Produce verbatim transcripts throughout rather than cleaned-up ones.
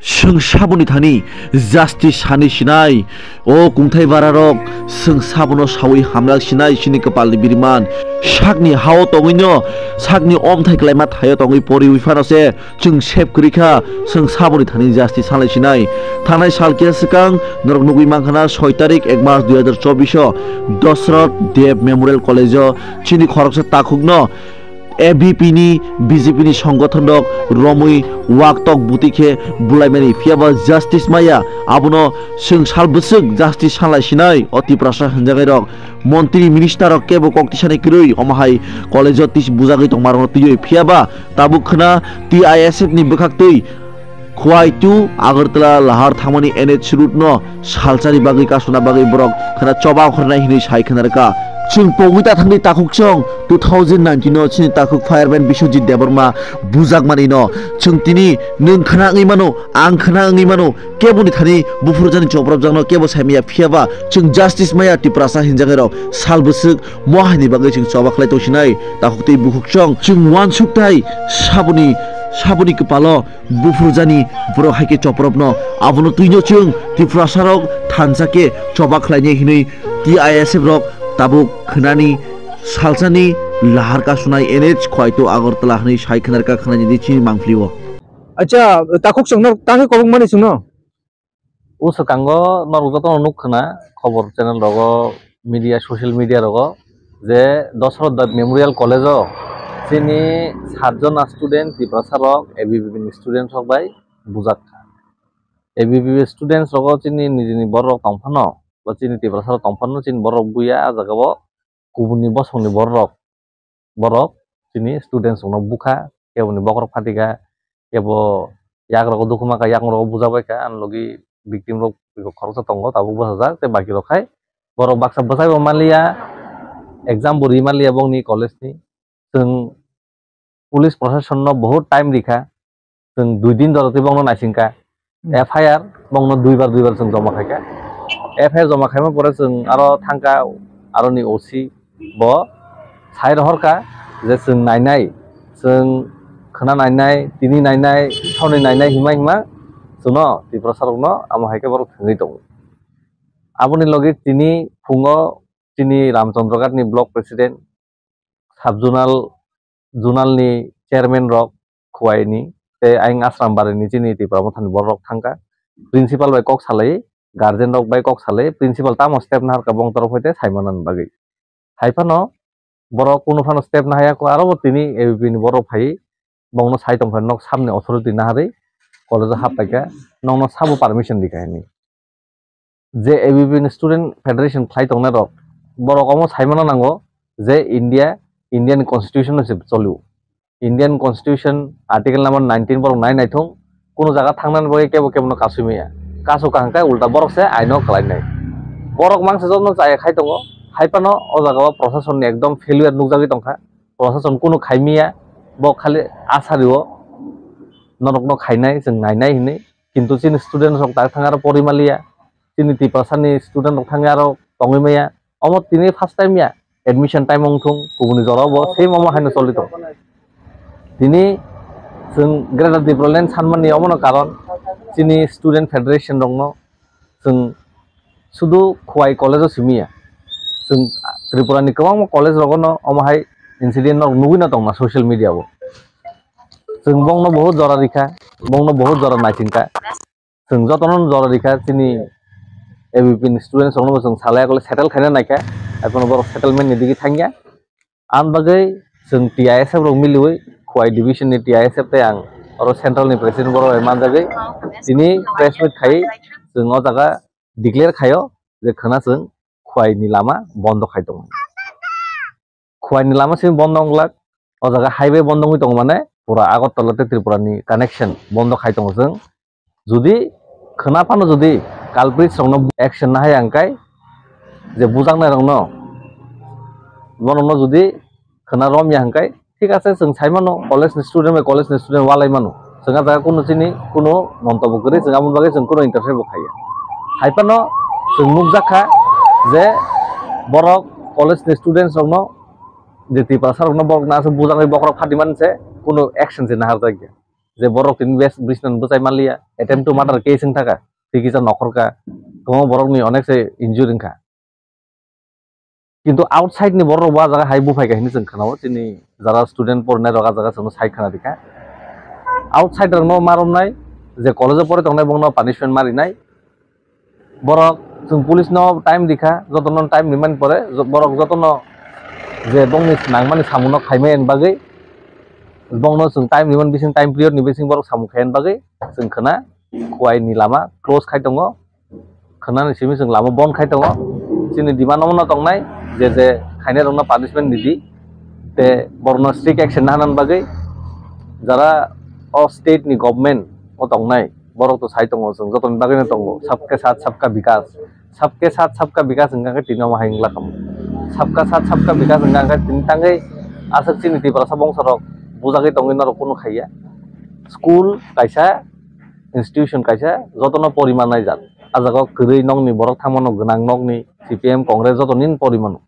Chwng saboni thani justice sanwi sinai. O kungthai bararok, chwng sabono sawi hamlak sinai chini kwpalni biriman. Sakni hao tongwino, sakni omthai kwlaima thaio tongwi poriwi phano se chwng sep kwrwi kha, chwng saboni thani justice sanlai sinai. Thanai sal kiya swkang norok nugwi mankha na soi tarik ek mas dui hazar chobbish o Dosrot Dev Memorial College o chini khoroksa takhukno A B P ni, B J P ni songgothon rok romwi wak tok bwtwi khe bulaimani, phiyaba justice maya. Abono chwng sal bwswk justice sanlai sinai o Tiprasa hwnjaknai rok. Montri minister rok kebo kok tisani kwrwi, omo hai college o tis bujagwi tongmarokno twiwi, phiyaba tabuk khwna T I S F ni bwkhaktwi Khwai to Agartala lahar thangmani N H route no salsani bagwi kasuna bagwi borok khwna choba khornai hinwi sai khwna rwkha. Chwng pogwi ta thangdi takhuk chwng two thousand nineteen no chini takhuk fireman Biswajit Debbarma bujakmani no chwng tini nwng khwna wngwi mano, ang khwna wngwi mano, keboni thani buphurjani choprapjakno kebo saimaya, phiyaba chwng justice maya Tiprasa hinjaknai rok sal bwswk mo haini bagwi chwng choba khlai tongsinai takhuk tei bukhuk chwng. Chwng uansuk tai saboni, saboni kwpalo buphurjani borok hai khe chopropno, abono twino chwng Tiprasarok thansa khe choba khlainai hinwi T I S F rok tabuk khwnani salsani lahar kasunai N H Khwai to Agartala hinwi sai khwna rwkha khwnani di chini mangpli o. Acha, takhuk chwng no tangwi kobong mani chwngno. O swkango norok jotono nuk khwna khobor channel rogo, media, social media rogo je Dosrot Dev Memorial College o chini sat jona student Tiprasa rok A B V P ni student rok bai bujak kha. A B V P students rogo chini nijini borok tong phano, ba chini Tiprasa rok tong phano chini borok buya ah jaga o kubuni bosongni borok, borok chini students rokno bukha, keboni bokhorok phatikha, kebo yak rogo dukhumakha, yakung rogo bujabaikha, ani logi victim rok khoroksa tongo tabuk bwsajak, tei baki rok khai borok baksa bwsaibo manliya, exam bo ri manliya bongni college ni. Chwng police proshasonno bahut time rikha, chwng dui din jora twi bongno naisingkha. Hmm. F I R bongno duibar duibar chwng joma khaikha. F I R joma khaima pore chwng aro thangkha, aroni O C bo sai rohorkha je chwng nainai, chwng khwna nainai, tini nainai, soni nainai hima hima chwngno Tiprasa rokno amo hai khe borok thwngwi tongo. Aboni logi tini phungo chini Ramchandraghat ni block president, sub zonal, zonal ni chairman rok Khowai ni tei ayang Asrambari ni chini Tipra Motha ni borok rok thangkha. Principal bai kok salai, guardian rok bai kok salai, principal tamo step naharkha bong torok hoite saimana bagwi. Hai phano borok kunu phano step nahaya kho, aro bo tini A B P ni borok phai bongno sai tongkha nok samni authority naharwi college o happaikha, nokno sabo permission rikha hinwi. Je A B P ni student federation khlai tongnai rok, borok omo saimano nango je India, Indian constitution no se cholio. Indian constitution article number nineteen borok nai naithung, kuno jaga thangnani bagwi kebo kebo no kasui maya. Kasu kaham khe ulta borok se aino kwlai nai. Borok mangsa jotono chaya khai tongo, hai phano o jaga o proshasonni ekdom failure nukjagwi tongkha. Proshashan kunu khai miya, bo khali asa rio, norokno khainai, chwng nainai hinwi. Kintu chini student rok tak thang aro pori maliya, chini Tiprasa ni student rok thang aro tongwi maya. Omo tini first time ya, admission time wng thung, kubuni jora bo same omo haino choli tong. Tini chwng Greater Tipraland sanmani omono karon, chini student federation rokno chwng sudu Khowai college o simi ya. Chwng Tripura ni kwbangma college rogo no omo hai incident no nugwi no tongma social media o. Chwng bongno bohut jora rikha, bongno bohut jora naisingkha. Chwng jotono jora rikha, chini A B P ni students rokno bo chwng salai kole settle khaina naikha. Ekhon borok settlement ni digi thangya. Ang bagwi chwng T I S F rok miliwi, Khowai division ni T I S F tei ang oro central ni president borok bai manjagwi tini press meet khai chwng o jaga declare khaio je khwna chwng Khowai ni lama bondo khai tongo. Khowai ni lama simi bondo wng glak, o jaga highway bondo wngwi tongo, mane pura Agartala tei Tripura ni connection bondo khai tongo chwng. Jodi khwna phano jodi culprits rokno action nahaya hwnkhe, je bujaknai rokno, bono jodi khwna romya hwnkhe, thik ase, chwng sai mano college ni student bai college ni student walai mano, chwng ah jaga kunu chini kunu montobbo kwrwi, chwng aboni bagwi chwng kunu interfere bo khaiya. Hai phano chwng nukjak kha je borok college ni students rokno, je Tiprasa rokno borok na aswk bujaknai bokhorok phatimani se kunu action se naharjakya. je borok tini bes brisnan bwchai manliya, attempt to murder case wng thaka, tei kisa nokhorka, kwbangma borokni onek se injury wngkha. Kintu outside ni borok rok bo ah jaga hai buphai kha hinwi chwng khwnao, chini jara student porinai rok ah jaga chwngno sai khwna rikha. Outside rokno ma romnai, je college o pori tongnai bongno punishment ma rinai. Borok chwng police no time rikha, jotono time rimani pore jo-, borok jotono je bongni nangmani samungno khaimani bagwi bongno chwng time rimani bising, time period ni bising borok samung khaimani bagwi chwng khwna khuaini lama close khai tongo. Khwnani simi chwng lama bon khai tongo. Chini demand omono tongnai je je khainai rokno punishment ridi, te borokno strict action na hanani bagwi jara o state ni government o tongnai borok to sai tongo, chwng jotoni bagwi no tongo, sabke sath sabka bikas, sabke sath sabka bikas hwnkha khe tini omo hai wngla kamo, sabka sath sabka bikas hwnkha khe tini tangwi aswk chini Tiprasa bongso rok bujagwi tongwi norok kunu khaiya. School kaisa, institution kaisa, jotono poriman naijak. Ah jaga o kwrwi nokni borok thangmano, gwnang nokni, C P M, Congress joto nini porimano.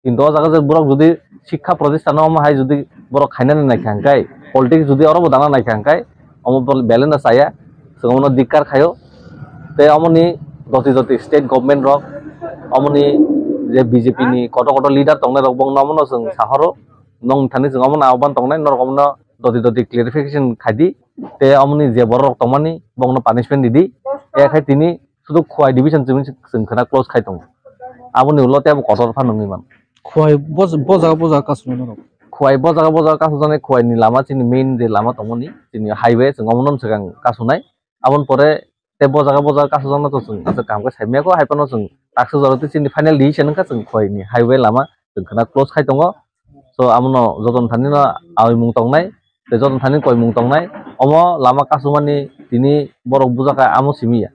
Kintu o jaga je borok jodi sikha protistano omo hai jodi borok khainani naikha hwnkhe, politics jodi oro bo dana naikha hwnkhe, omo bel-, belai no chaya, chwng omono dikkar khaio. Tei omoni doti doti state government rok, omoni je B J P ni kotor kotor leader tongnai rok, bongno omono chwng sahoro, nong thani chwng omono ahban tongnai, norok omono doti doti clarification khaidi, tei omoni je borok rok tongmani, bongno punishment ridi, ya khai tini Sudu Khowai division chini chwng khwna close khai tongo. Aboni ulo tei abo kotor phano wngwi mano. Khowai bo, bo jaga, bo jaga kasu nai norok? Khowai bo jaga, bo jaga kasu jani, Khowai ni lama chini main je lama tongmani, chini highway, chwng omono swkang kasu nai. Aboni pore tei bo jaga, bo jaga kasu jana to chwng aswk kaham khe sai maya kho, hai phano chwng taksa jora tei chini final decision wngkha chwng Khowai ni highway lama chwng khwna close khai tongo. So, abono jotono thani no awi mung tongnai, tei jotono thani koi mung tongnai. Omo lama kasumani tini borok bujaka amo simi ya.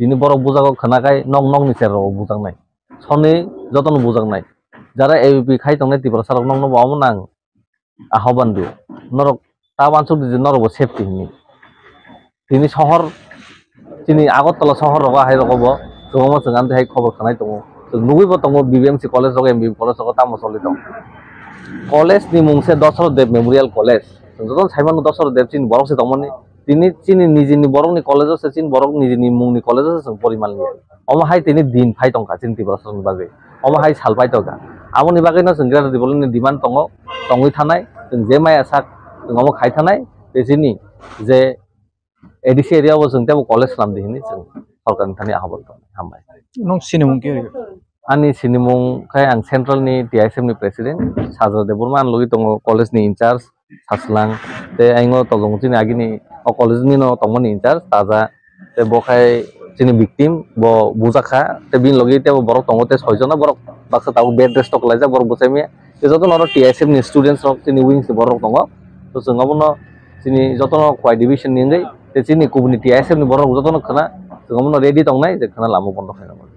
Tini borok bujako khwnakhai nok nokni cherrok bujaknai. Soni jotono bujaknai. Jara A B P khai tongnai Tiprasa rok nokno bo omo nang ahoban dio. Norok ta uansuk di je norok bo safety hinwi. Tini sohor, chini Agartala sohor rogo hai rogo bo kwbangma chwng amtwi hai khobor khwnai tongo. Chwng nugui bo tongo B B M C college rogo, M B B college rogo tamo choli tongo. College ni mung se Dasarath Deb Memorial College. Chwng jotono sai mano Dasarath Deb chini borok se tongmani. Tini chini nijini borokni college o se chini borok nijini mungni college o se chwng pori manliya. Omo hai tini din phai tongkha chini Tiprasa rokni bagwi. Omo hai sal phai tongkha. Aboni bagwi no chwng Greater Tipraland ni demand tongo, tongwi thanai. Chwng je maya sak chwng omo khai thanai. Tei chini je A D C area o chwng teibo college swnam di hinwi chwng sorkarni thani ahobol tong hambai. Nung sinimung khe? Ani sinimung khai ang central ni T I S F ni president Sajra Debbarma, ang logi tongo college ni in charge Saslang, tei ayingo tolong chini agini o college ni no tongmani in charge Taja, tei bo khai chini victim bo bujakha, tei bini logi teibo borok tongo, tei soi jona borok baksa tabuk bed rest o kwlaijak borok bwsai maya. Tei jotono oro T I S F ni students rok chini wings ni borok tongo. To chwng obono chini jotono Khowai division ni wngwi tei chini kubuni T I S F ni borok jotono khwna chwng obono ready tongnai je khwna lama bondo khainai.